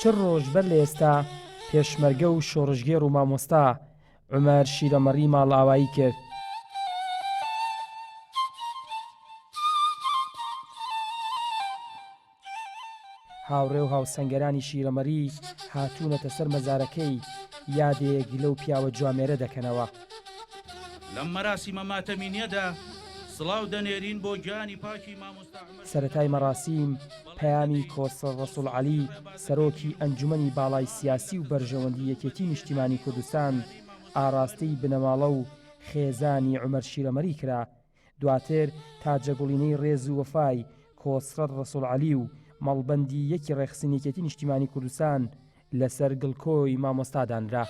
چل ڕۆژ بەر لە ئێستا پێشمەرگە و شۆڕشگێڕ و مامۆستا عومەر شیرەمەڕی ماڵئاوایی کرد. هاوڕێ و هاوسەنگەرانی شیرەمەری هاتوونەتە سەر مەزارەکەی یادێک لەو پیاوە جوامێرە دەکەنەوە. لەم مەراسیمە ماتەمینیەدا سڵاو دەنێرین بۆ گیانی پاکی مامۆستا عومەر سەرەتای مەراسیم پەیامی کۆسرەت ڕەسوڵ عەلی سەرۆکی ئەنجومەنی باڵای سیاسی و بەرژەوەندی یەکێتی نیشتیمانی کوردستان ئاڕاستەی بنەماڵە و خێزانی عومەر شیرەمەری کرا دواتر تاجەگوڵینەی ڕێز و وەفای کۆسرەت ڕەسوڵ عەلی و مەڵبەندی یەکی ڕێکخستنی یەکێتی نیشتیمانی کوردستان لەسەر گڵکۆی مامۆستا دانرا.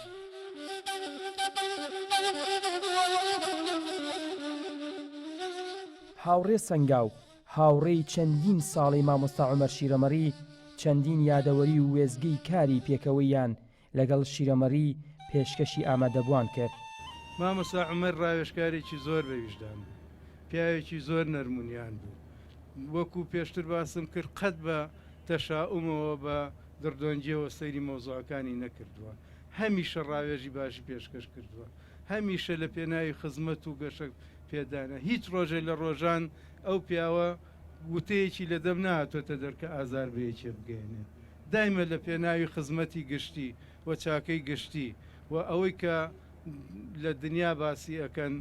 هاوڕێ سەنگاو، هاوڕێی چەندین ساڵەی مامۆستا عومەر شیرەمەڕی، چەندین یادەوەری و وێستگەی کاری پێکەوەییان لەگەڵ شیرەمەڕی پێشکەشی ئامادەبووان کرد. مامۆستا عومەر ڕاوێژکارێکی زۆر بە ویژدان بوو، پیاوێکی زۆر نەرم و نیان بوو، وەکو پێشتر باسم کرد قەت بە تەشائومەوە بە دڕدۆنگیەوە سەیری مەوزوعەکانی نەکردووە، هەمیشە ڕاوێژی باشی پێشکەش کردووە، هەمیشە لە پێناوی خزمەت و گەشە پێدانە، هیچ ڕۆژێ لە ڕۆژان ئەو پیاوە وتەیەکی لە دەم نەهاتۆتە دەر کە ئازار بە یەکێ بگەیەنێ، دایمە لە پێناوی خزمەتی گشتی و چاکەی گشتی و ئەوەی کە لە دنیا باسی ئەکەن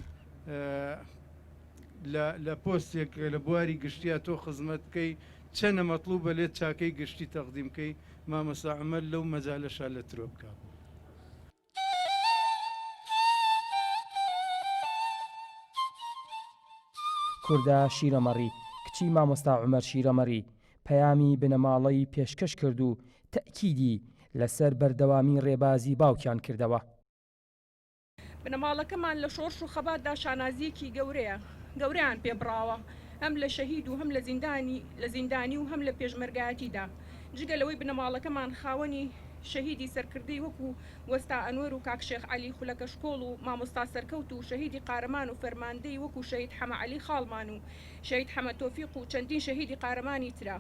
لە لە پۆستێک کە لە بواری گشتیا تۆ خزمەت بکەی چەنە مەتڵوبە لێت چاکەی گشتی تەقدیم کەی مامۆستا عومەر لەو مەجالەشا لە ترۆپکا بوو. کوردە شیرەمەڕی، کچی مامۆستا عومەر شیرەمەڕی، پەیامی بنەماڵەی پێشکەش کرد و تەئکیدی لەسەر بەردەوامی ڕێبازی باوکیان کردەوە. بنەماڵەکەمان لە شۆڕش و خەباتدا شانازییەکی گەورەیە گەورەیان پێ بڕاوە هەم لە شەهید و هەم لە زیندانی لە زیندانی و هەم لە پێشمەرگایەتیدا جگە لەوەی بنەماڵەکەمان خاوەنی شەهیدی سەرکردەی وەکو وەستا ئەنوەر و کاک شێخ عەلی خولەکەشکۆڵ و مامۆستا سەرکەوت و شەهیدی قارەمان و فەرماندەی وەکو شەهید حەمە عەلی خاڵمان و شەهید حەمە تۆفیق و چەندین شەهیدی قارەمانی ترە.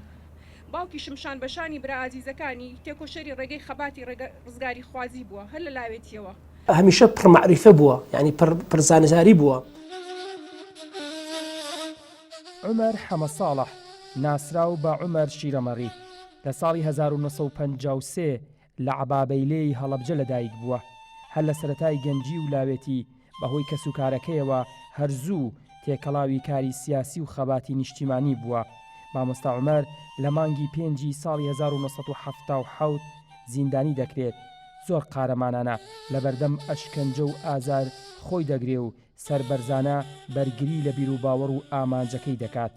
باوکیشم شان بە شانی برا ئازیزەکانی تێکۆشەری ڕێگەی خەباتی ڕێگە ڕزگاریخوازی بووە هەر لە لاوێتیەوە. هەمیشە پڕ مەعریفە بووە یانی پڕ پڕ زانیاری بووە. عومەر حەمە ساڵح ناسراو بە عومەر شیرەمەڕی لە ساڵی 1953 لە عەبابەیلێی هەڵەبجە لەدایک بووە، هەر لە سەرەتای گەنجی و لاوێتی بەهۆی کەسوکارەکەیەوە هەر زوو تێکەڵاوی کاری سیاسی و خەباتی نیشتیمانی بووە. مامۆستا عومەر لە مانگی پێنجی ساڵی 1977 زیندانی دەکرێت، زۆر قارەمانانە لەبەردەم ئەشکەنجە و ئازار خۆی دەگرێ و سەربەرزانە بەرگری لە بیروباوەڕ و ئامانجەکەی دەکات.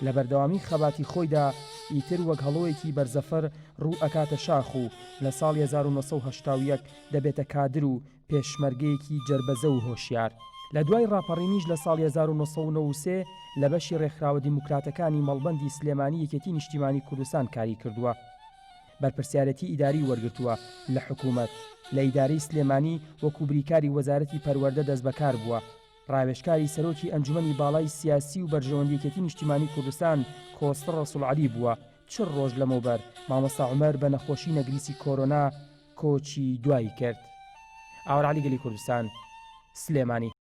لە بەردەوامی خەباتی خۆیدا ئیتر وەک هەڵۆیەکی بەرزەفڕ ڕوو ئەکاتە شاخ و لە ساڵی 1981 دەبێتە کادر و پێشمەرگەیەکی جەربەزە و هۆشیار. لە دوای ڕاپەڕینیش لە ساڵی 1993 لە بەشی ڕێکخراوە دیموکراتەکانی مەڵبەندی سلێمانی یەکێتی نیشتیمانی کوردستان کاری کردووە. بەرپرسیارێتی ئیداری وەرگرتووە لە حکوومەت، لە ئیدارەی سلێمانی وەکوو بریکاری وەزارەتی پەروەردە دەستبەکار بووە، ڕاوێژکاری سەرۆکی ئەنجومەنی باڵای سیاسی و بەرژەوەندی یەکێتی نیشتیمانی کوردستان کۆسرەت ڕەسوڵ عەلی بووە، چل ڕۆژ لەمەوبەر مامۆستا عومەر بە نەخۆشی نەگریسی کۆرۆنا کۆچی دوایی کرد. ئاوەر عەلی گەلی کوردستان، سلێمانی.